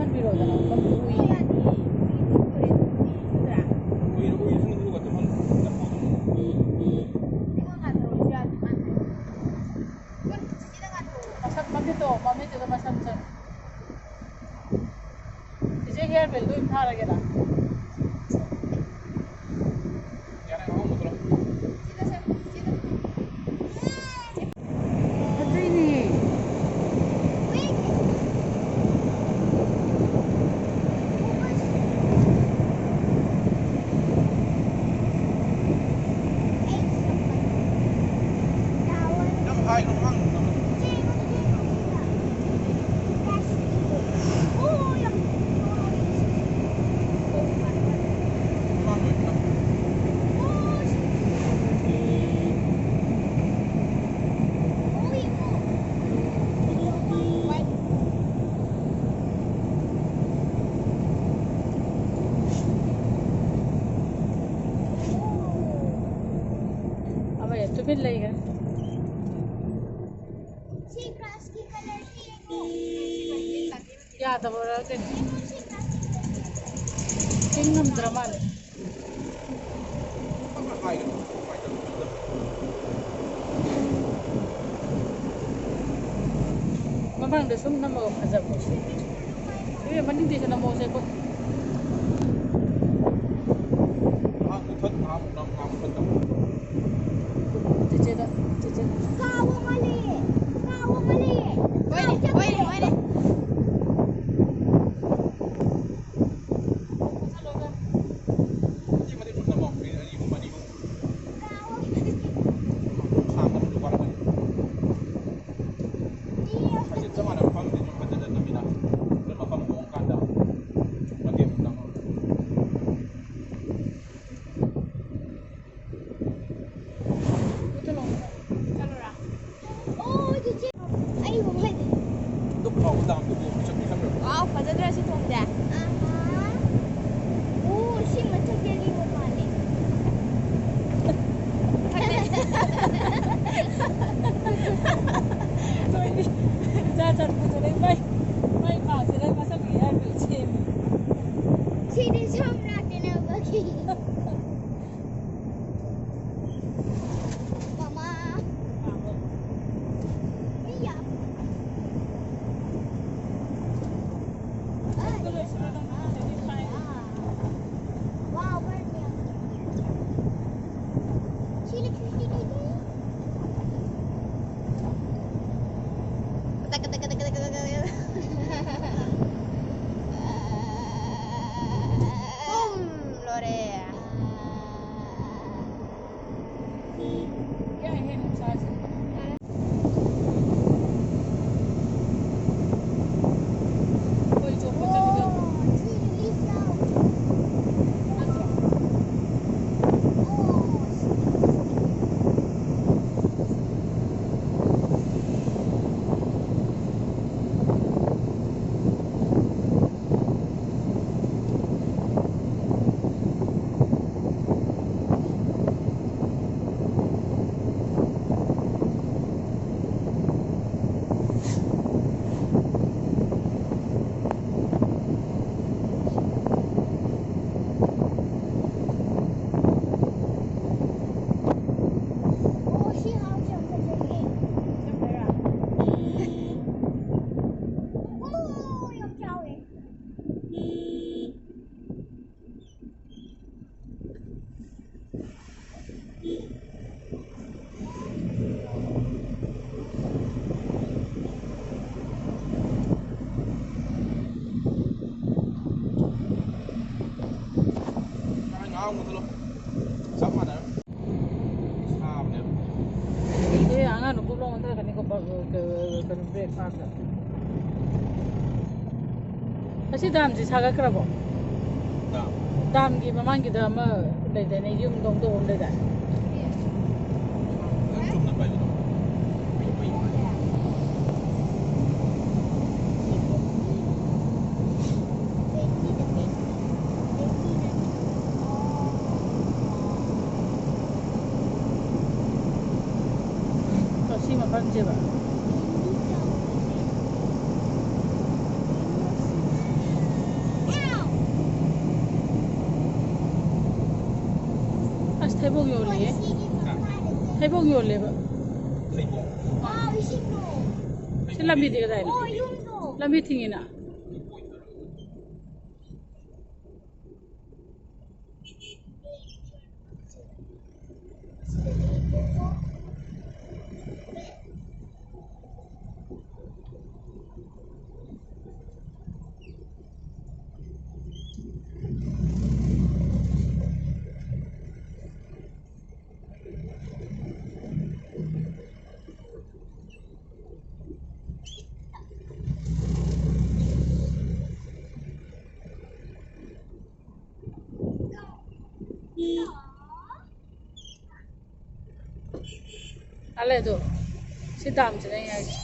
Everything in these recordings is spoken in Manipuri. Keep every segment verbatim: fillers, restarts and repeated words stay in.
ꯍꯥꯟꯕꯤꯔꯣꯗꯅ, ꯃꯝ ꯎꯏ꯫ ꯎꯏꯔ-, ꯎꯏꯔꯁꯨ ꯅꯪꯁꯨ ꯑꯗꯨꯝ ꯍꯪꯉꯨ꯫ ꯃꯁꯛ ꯃꯃꯤꯠꯇꯣ, ꯃꯃꯤꯠꯇꯨꯗ ꯃꯁꯛ ꯆꯪꯉꯦ꯫ ꯆꯤꯆꯦ, hair band ꯗꯣ ꯑꯗꯨꯝ ꯊꯥꯔꯒꯦꯔꯥ? ꯌꯥꯔꯦ, ꯑꯍꯨꯝ ꯄꯨꯊꯣꯔꯛꯑꯣ꯫ ꯑꯗꯨꯏꯅꯦ꯫ ꯌꯥꯝ ꯍꯥꯏꯒꯅꯨ, ꯍꯥꯡꯒꯅꯨ꯫ ꯑꯃ ꯇꯨꯃꯤꯟ ꯂꯩꯈ꯭ꯔꯦ꯫ ꯁꯤ ꯒ꯭ꯔꯥꯁꯀꯤ ꯀꯂꯔꯁꯤ ꯌꯦꯡꯉꯣ꯫ ꯌꯥꯗꯕꯔꯥ ꯀꯩꯅꯣ? ꯌꯦꯡꯉꯣ ꯁꯤ ꯒ꯭ꯔꯥꯁꯀꯤ ꯀꯂꯔꯁꯤ꯫ ꯆꯤꯡ ꯉꯝꯗ꯭ꯔ ꯃꯥꯜꯂꯦ꯫ ꯃꯃꯥꯡꯗ ꯁꯨꯝ ꯅꯝꯃꯒ ꯐꯖꯕ꯫ ꯏꯕꯦꯝꯃ, ꯃꯅꯤꯡꯗꯩꯁꯨ ꯅꯝꯃꯛꯑꯣꯁꯦ ꯑꯩꯈꯣꯏ꯫ ꯉꯥꯏꯍꯥꯛ ꯃꯨꯊꯠ, ꯉꯥꯏꯍꯥꯛ ꯅꯝ, ꯉꯥꯏꯍꯥꯛ ꯃꯨꯊꯠ ꯇꯧ꯫ ꯆꯦꯆꯦꯗ, ꯆꯦꯆꯦꯗ꯫ ꯀꯥꯎ ꯑꯃ ꯂꯩꯌꯦ, ꯀꯥꯎ ꯑꯃ ꯂꯩꯌꯦ꯫ ꯍꯣꯏꯅꯦ, ꯍꯣꯏꯅꯦ, ꯍꯣꯏꯅꯦ꯫ ꯃꯇꯦꯛ ꯃꯇꯦꯛ ꯁꯨꯝ ꯅꯝꯃꯣ, ꯃꯤꯅꯤꯠ ꯑꯅꯤ ꯑꯍꯨꯝ, ꯑꯅꯤ ꯑꯍꯨꯝ꯫ ꯀꯥꯎ ꯑꯃ ꯂꯩꯌꯦ꯫ ꯁꯥꯡꯕꯗꯨꯗꯤ ꯋꯥꯔꯝꯒꯅꯤ꯫ ꯍꯥꯏꯗꯤ ꯆꯞ ꯃꯥꯟꯅꯕ ꯃꯐꯝꯗꯤ ꯁꯨꯝ ꯍꯟꯖꯤꯟ ꯍꯟꯖꯤꯟ ꯅꯝꯃꯤꯅ, ꯑꯗꯨ ꯃꯐꯝ ꯍꯣꯡꯉꯀꯥꯟꯗ ꯃꯇꯦꯛ ꯑꯃꯨꯛ ꯅꯝꯃꯣ꯫ ꯆꯠꯂꯨꯔꯥ? ꯑꯣ, ꯆꯤꯆꯦ, ꯑꯩ ꯎꯕ ꯍꯩꯅꯦ꯫ ꯗꯨꯛ ꯂꯥꯎꯕ ꯗꯥꯝꯗꯨꯕꯨ ꯃꯁꯛ ꯈꯪꯗ꯭ꯔꯕꯣ? ꯋꯥꯎ, ꯐꯖꯗ꯭ꯔꯥ ꯁꯤ ꯊꯣꯡꯁꯦ? ꯑꯍꯥ꯫ ꯑꯣ, ꯁꯤ ꯃꯊꯛꯇ ꯂꯤꯕ ꯃꯥꯜꯂꯦ꯫ ꯈꯪꯗꯦ꯫ ꯂꯣꯏꯔꯦ꯫ ꯖꯥꯠ ꯖꯥꯠ ꯄꯨꯊꯣꯔꯛꯑꯦ꯫ ꯃꯩ, ꯃꯩ ꯄꯥꯝꯁꯤꯅ ꯃꯁꯛ ꯌꯦꯡ ꯆꯞ ꯃꯥꯟꯅꯔꯦ꯫ ꯁꯥꯕꯅꯦꯕ꯫ ꯑꯦ, ꯑꯉꯥꯡ ꯅꯨꯄꯤ ꯂꯧ ꯑꯣꯟꯊꯔꯛꯀꯅꯤꯀꯣ, ꯕ-, ꯀ-, ꯀꯩꯅꯣ, ꯕ꯭ꯔꯦꯛ ꯐꯥꯁꯇ꯫ ꯑꯁꯤ ꯗꯥꯝꯁꯤ ꯁꯥꯒꯠꯈ꯭ꯔꯕꯣ? ꯗꯥꯝ? ꯗꯥꯝꯒꯤ ꯃꯃꯥꯡꯒꯤꯗ ꯑꯃ ꯂꯩꯗꯥꯏꯅꯦ, ꯌꯨꯝ ꯗꯧ ꯇꯧꯕ ꯑꯃ ꯂꯩꯗꯥꯏ? ꯅꯪ ꯆꯨꯝꯅ ꯄꯥꯏꯕꯗꯣ? ꯁꯤ ꯃꯐꯝꯁꯦꯕ꯫ ꯑꯁ, ꯊꯩꯕꯣꯡ ꯌꯣꯜꯂꯤꯌꯦ꯫ ꯊꯩꯕꯣꯡ ꯌꯣꯜꯂꯦꯕ꯫ ꯁꯤ ꯂꯝꯕꯤꯗꯤ ꯀꯗꯥꯏꯅꯣ? ꯂꯝꯕꯤ ꯊꯤꯡꯉꯤꯅ꯫ ꯑꯂꯦ ꯑꯗꯣ, ꯁꯤ ꯗꯥꯝꯁꯤꯅ ꯑꯩ ꯍꯥꯏꯁꯦ꯫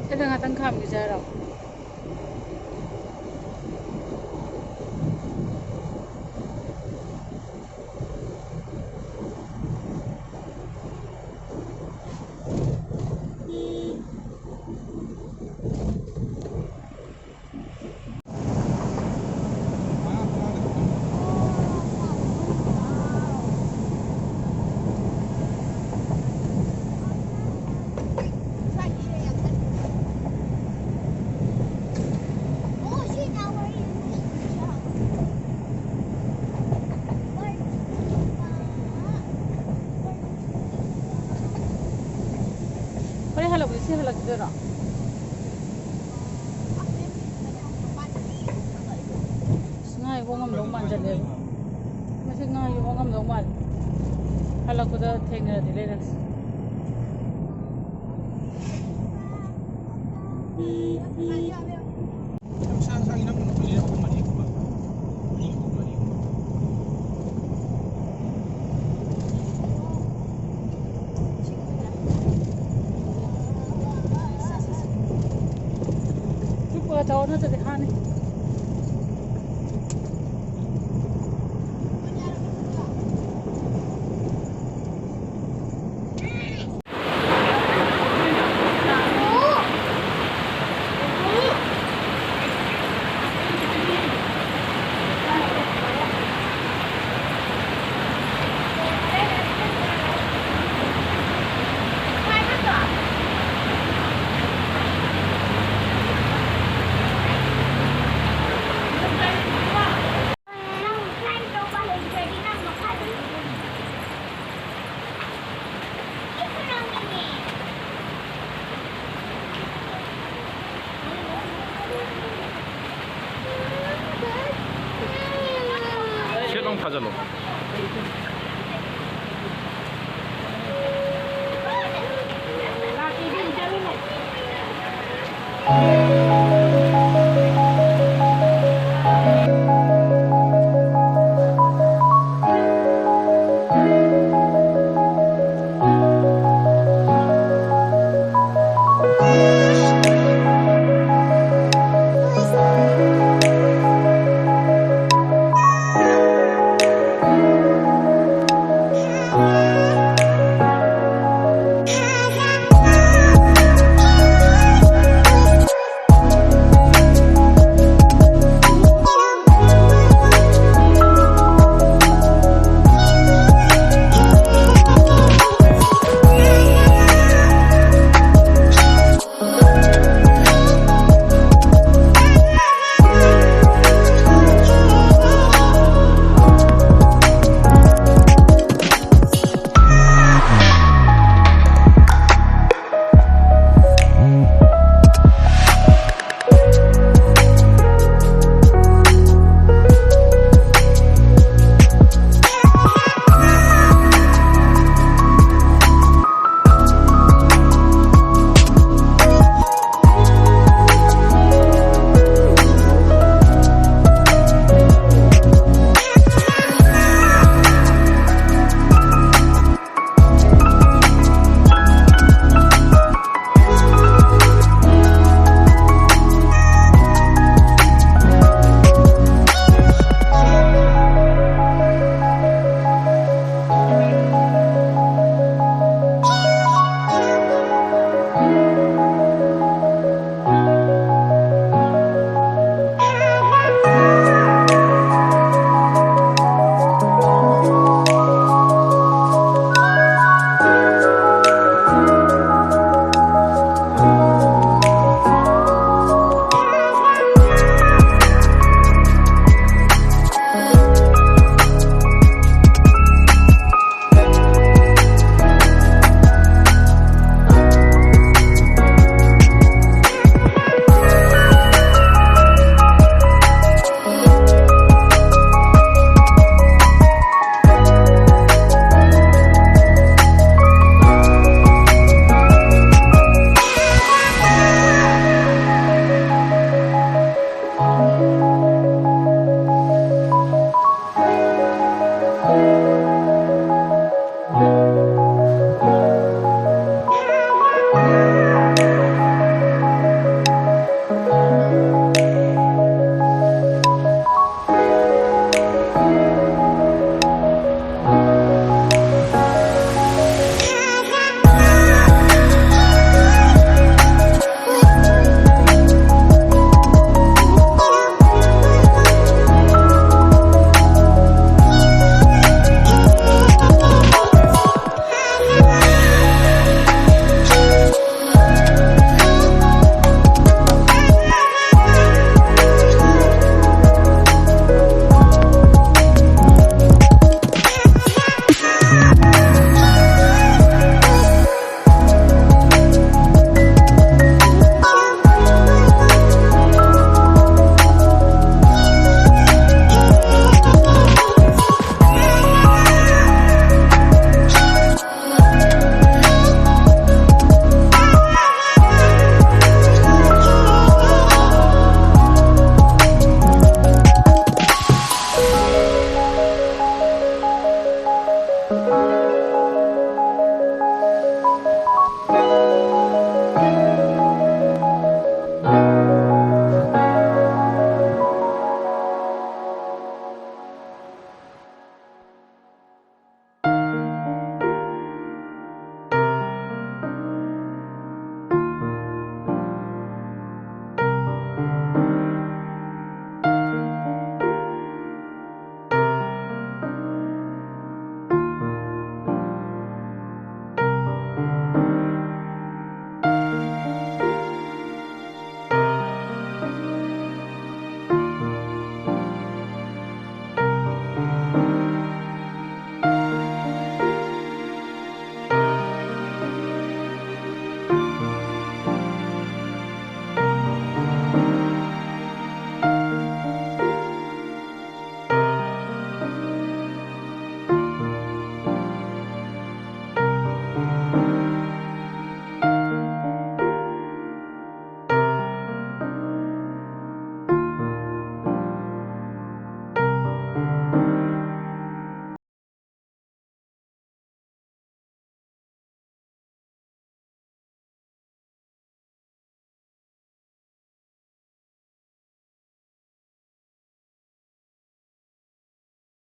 ꯁꯤꯗ ꯉꯥꯛꯇꯪ ꯈꯥꯝꯈꯤꯁꯦ ꯍꯥꯏꯔꯣ? ꯉꯁꯤ ꯍꯜꯂꯛꯈꯤꯗꯣꯏꯔꯣ? ꯑꯁ, ꯉꯥ ꯌꯣꯛꯄ ꯉꯝꯗꯧ ꯃꯥꯟꯖꯜꯂꯦꯕ꯫ ꯃꯁꯤ ꯉꯥ ꯌꯣꯛꯄ ꯉꯝꯗꯧ ꯃꯥꯜꯂꯦ꯫ ꯍꯜꯂꯛꯄꯗ ꯊꯦꯡꯅꯔꯗꯤ ꯂꯩꯔꯛꯁꯤ꯫ ꯆꯨꯞꯄꯒ ꯆꯥꯎ ꯅꯠꯇ꯭ꯔꯗꯤ ꯍꯥꯅꯤ꯫ ꯁꯦꯠ ꯂꯥꯎ ꯊꯥꯖꯜꯂꯣ꯫